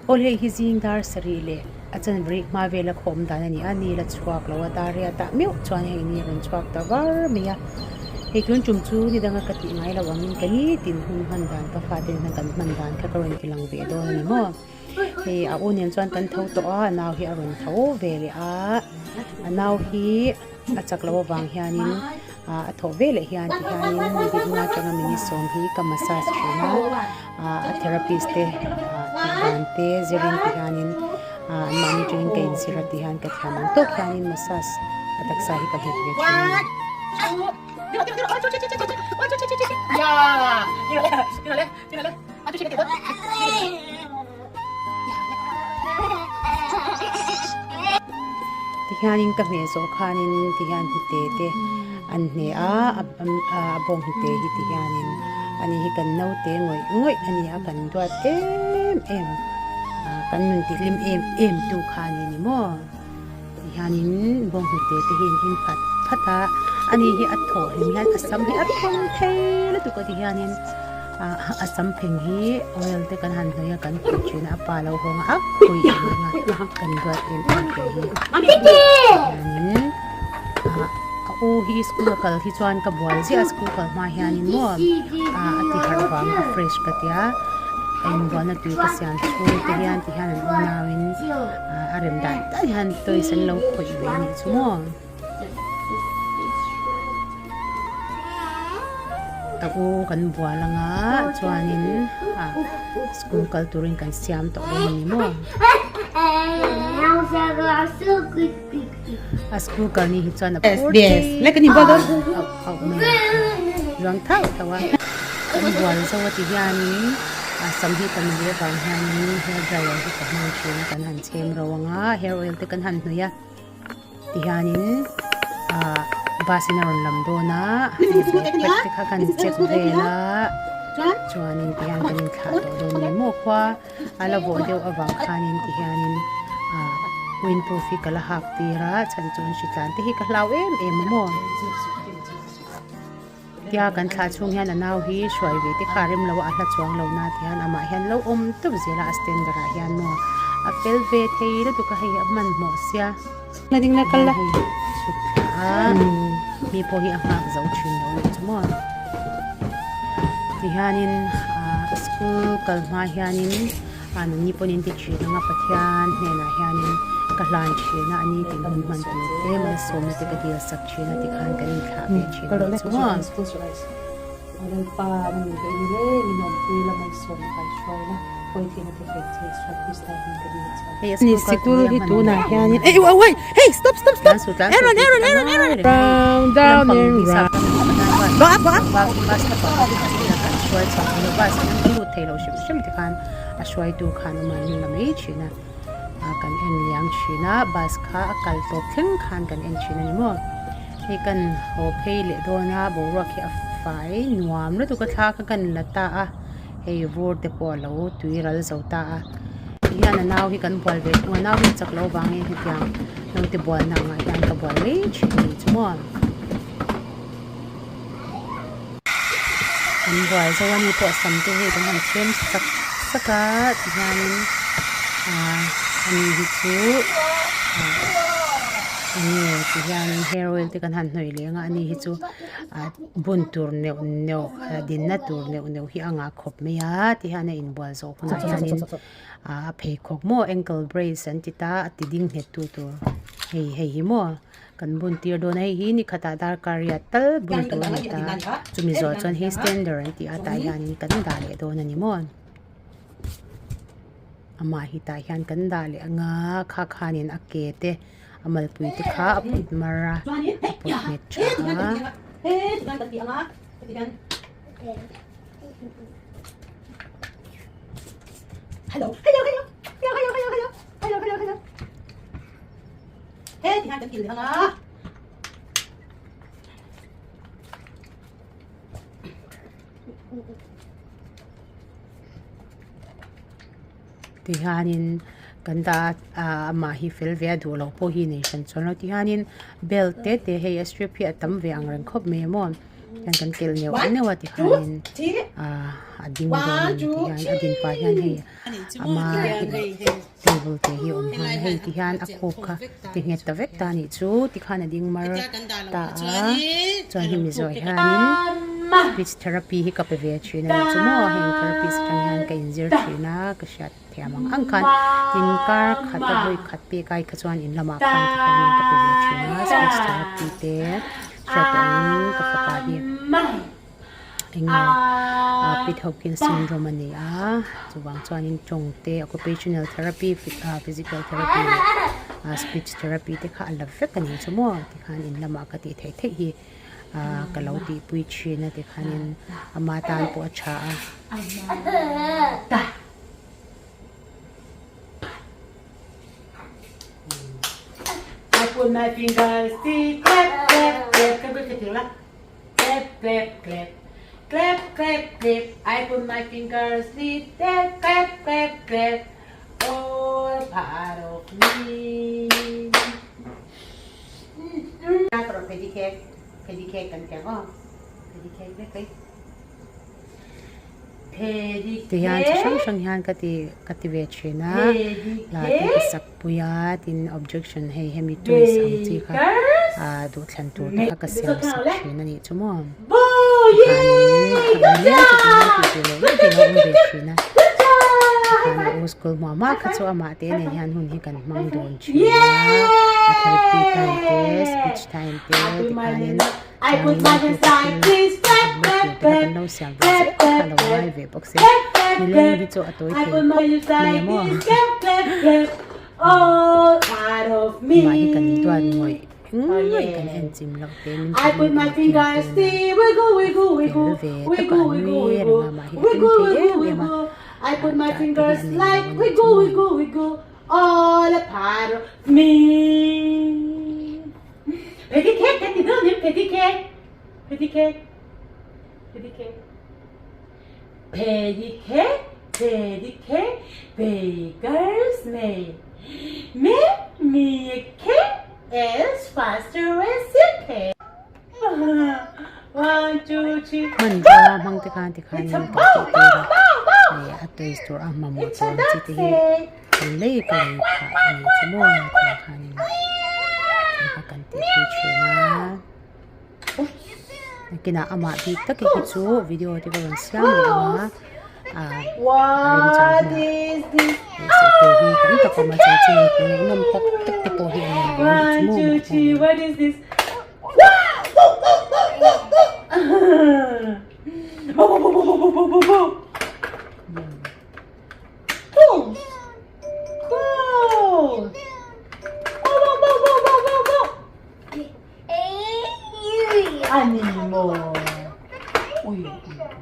Aw hei hi zing dar sarih leh a chanve rik hma vela khawm dan a ni a, ni la chhuak lo a dar riat ah meuh chuan hei ni a rawn chhuak ta var mai a, hei tun tum chu ni danga ka tih ngai loh angin ka nitin hun hman dan ka fate nena kan hman dan kha ka rawn ti lang ve dawn a ni maw. Hei a u nen chuan kan tho tawh a, a nau hi a rawn tho ve leh a, a nau hi a chak loh avang hianin ah a thawh ve leh hian ti hianin dikna atanga minute sawm hi ka massage thin a, ah a therapist te ah tih dan te zirin ti hianin ah anmahni atangin ka inzir a ti hian ka thiam ang tawk hianin massage a taksa hi ka hmet ve thin a ni. Tihianin ka hmeh zawh khanin tihian hnute te an hne a a bawng hnute hi tihianin ani hi kan naute ngawih ngawih a ni a kan duat em em kan nun tihlim em em tu kha a ni ni maw. Tihianin bawnghnute te hi an in phat phat a, ani hi a thawh hlim hian a sam hi a thawng thei lutuk a tihianin ah a sam pheng hi oil te kan han hnawih a kan khuih thin a a pa lo hawng a a khuih reng a kan duat em em te hi tihianin ah a u hi school a kal hi chuan ka bual ziah a school kal hma hianin maw ah a ti harh vang a fresh ka tia a inbualna tui ka siam chhung te hian tihian an unauin. A rem dan dan hian toys an lo khawih ve anih chu maw. A u kan bual anga chuanin ah school kal turin kan siam tawh dawn a ni maw. A school kal ni hi chuan a phur thei auh auh mai a ruang thauh thauh a. Kan bual zo a ti hianin a sam hi tam ve avang hianin hair dryer hi ka hmang thin a kan han chhem ro ang a hair oil te kan han hnawih a tihianin ah bus in a rawn lam dawn a bag te kha kan check vel a chuanin tihian kan inthlah tawh dawn a ni maw khua a la vawh deuh avang khanin tihianin ah windproof hi ka la hak tir a chhan chu an hritlan te hi ka hlau em em a maw. Tia kan thlah chhung hian a nau hi hruai ve te kha a rem lo a, a hla chuang lo na ti hian amah hian lo awm tawp zel a, a standard ah hian maw a fel ve thei lutuk a hei a hmanhmawh sia tihian hei chhuk thla a mi pawh hi a nghak zo thin lo nih chu maw tihianin ah school kal hma hianin Ah nangni pawhin in ti thin ang a, Pathian hnenah hianin ka hlan thin a, ani tih hun hman tur te malsawmna te ka dil sak thin a tikhan kan inthlah ve thin ang chu maw. Ni sikul hi tunah hianin ei uai uai hey stop stop stop Aaron Aaron Aaron Aaron round down and round go up go up Hrim te khan a hruaitu khan awm an la mai thin a ah kan en liam thin a bus kha a kal tawp thleng khan kan en thin a ni maw hei kan haw phei leh dawn a boruak hi a fai nuam lutuk a thla kha kan la ta a hei vur te pawh a lo tui ral zo ta a tihian a nau hi kan bual ve thung a nau hi chak loh vangin hetiang naute bualna angah hian ka bual mai thin a ni chu maw. Kan buai zo a ni pawh sam te hei kan han chhem sak sak a tihianin ah ani hi chu ah enge tihianin hair oil te kan han hnawih leh ang a ani hi chu ah bun tur neuh neuh dinna tur neuh neuh hi a ngah khawp mai a tihian a inbual zawh hunah hianin ah a pheikhawk maw ankle brace an ti ta a ti ding nghet tu tur hei hei hi maw. Kan bun tir dawn a hei hi ni khatah darkar riat tal bun tur a ni ta chumi zawh chuan hei standard an tih a tah hianin kan dah leh dawn a ni maw amah hi tah hian kan dah leh anga kha khanin a ke te a malpui te kha a put mar a a put nghet tha a. He ti hian kan kil leh ang a. Tihianin kan dah a amah hi fel ve a duh loh pawh hi nei hran chuan lo tihianin belt te te hei a strip hi a tam ve ang reng khawp mai a maw. Hian kan kelh neuh neuh a tikhanin ah a ding dawn a ni tih hian a din pah hian hei ama table te hi a awm nghal a hei ti hian a khup kha ti nghet ta vek ta a nih chu tikhan a ding mar ta a chuan hemi zawh hianin speech therapy hi ka pe ve thin a nih chu maw heng therapist atang hian ka inzir thin a ka hriat thiam ang ang khan tin kar khat a vawi khat pek ai kha chuan in lamah khan ti hian ka pe ve thin a speech therapy te hriat tawh angin ka fapa hi eng nge ah Pitt Hopkins syndrome a ni a chuvang chuanin tawng te occupational therapy ah physical therapy leh ah speech therapy te kha a la vek a ni chu maw tikhan in lamah ka tih theih theih hi ah ka lo tihpui thin a tikhanin ama tan pawh a tha a. I put my fingers to clap clap clap clap clap clap clap clap clap clap clap I put my fingers to clap clap clap clap all part of me Patty cake patty cake kan ti ang aw patty cake vek mai. Ti hian chi hrang hrang hian ka ti ka ti ve thin a hla te ka sak pui a tin objection hei hemi toys ang chi kha ah duhthlan tur te kha ka siam sak thin a nih chu maw tikhanin a leng tih tih leh leh hi a lo awm ve thin a tikhan a u school hmuah hma kha chu amah te nen hian hun hi kan hmang dawn thin a a therapy time te speech time te tikhanin I put my hands like this, clap, clap, clap, clap, clap, clap, clap, clap, clap. I put my hands like this, clap, clap, clap, all out of me. Oh yeah. I put my fingers, see, wiggle, wiggle, wiggle, wiggle, wiggle, wiggle, wiggle, wiggle, wiggle. I put my fingers like wiggle, wiggle, wiggle, all a part of me. Patty cake, patty cake, patty cake, patty cake, patty cake, patty cake, patty cake, baker's man. Make me a cake as faster as you can. One, two, three. Hmanrua hmang te khan tikhan in kan tih tur a leh a toys tur a mamawh tur ang chi te hi kan lei ka lei phah a ni chu maw tiang khanin thil kha kan tih pui thin a nakinah amah bik tak hi chu video te ka rawn siam leh ang a ah a remchang hunah leh tur hi tam tak a awm a chanchin ngaihnawm tak tak te pawh hi a awm a ni chu maw amah hianin.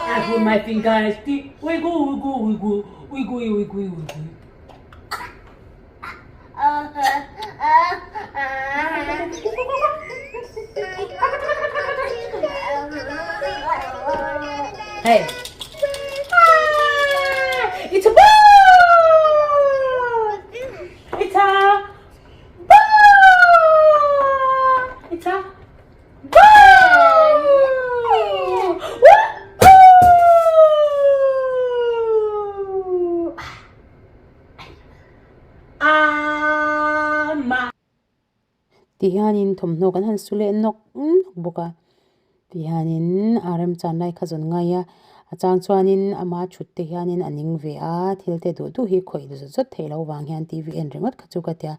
I put my fingers, wiggle, wiggle, wiggle, wiggle, wiggle, wiggle. Hey. It's a bird! It's a bird! It's a bird! Woo-hoo! Ama. Ti hianin thawmhnaw kan han su leh nawk nawk bawk a ti hianin a remchan lai kha zawn ngai a a chang chuanin ama thut te hianin a ning ve a thil te duh duh hi khawih zawt zawt theih loh vang hian T V en ringawt kha chu ka tia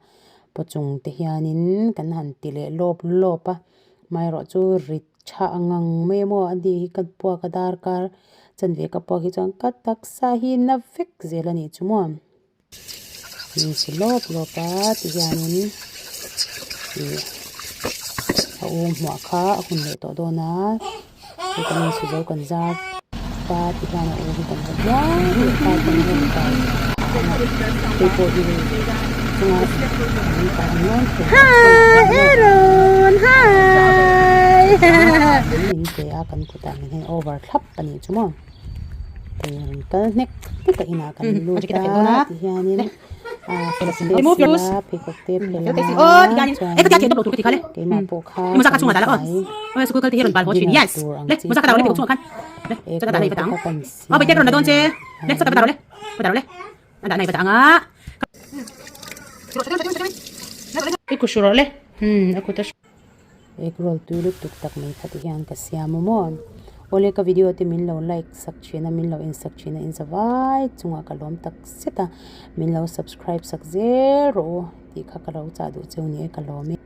pawchung te hianin kan han ti leh lawp lawp a amaherawhchu rit tha ang ang mai emaw a ni hi ka puak a darkar chanve ka puak hi chuan ka taksa hi na vek zel a nih chu maw. Min si lawp lawp a ti hianin ih a u hmuah kha a hun leh tawh dawn a hei kan insu zo kan zar ta ti hian a u hi kan va hliau leh ta kan rawn kai phah a hei pawh hi hei chunga an kai an lawn thei Hi Aaron hi. Tui min pe a kan kutah min hei over thlap a nih chu maw. Tui rawn kal hnek hnek a inah kan lut a ti hianin ah fel te sila pheikhawk te phelh a chuanin keimah pawh kha kan tlai dinner tur ang chi chu maw egg roll te kha kan siam a ni. Egg roll tui lutuk tak mai kha ti hian ka siam a maw awle ka video te min lo like sak thin a min lo en sak thin a in zavai chungah ka lawm tak zet a min lo subscribe sak zel rawh u tih kha ka lo chah duh cheu ni e ka lawm e.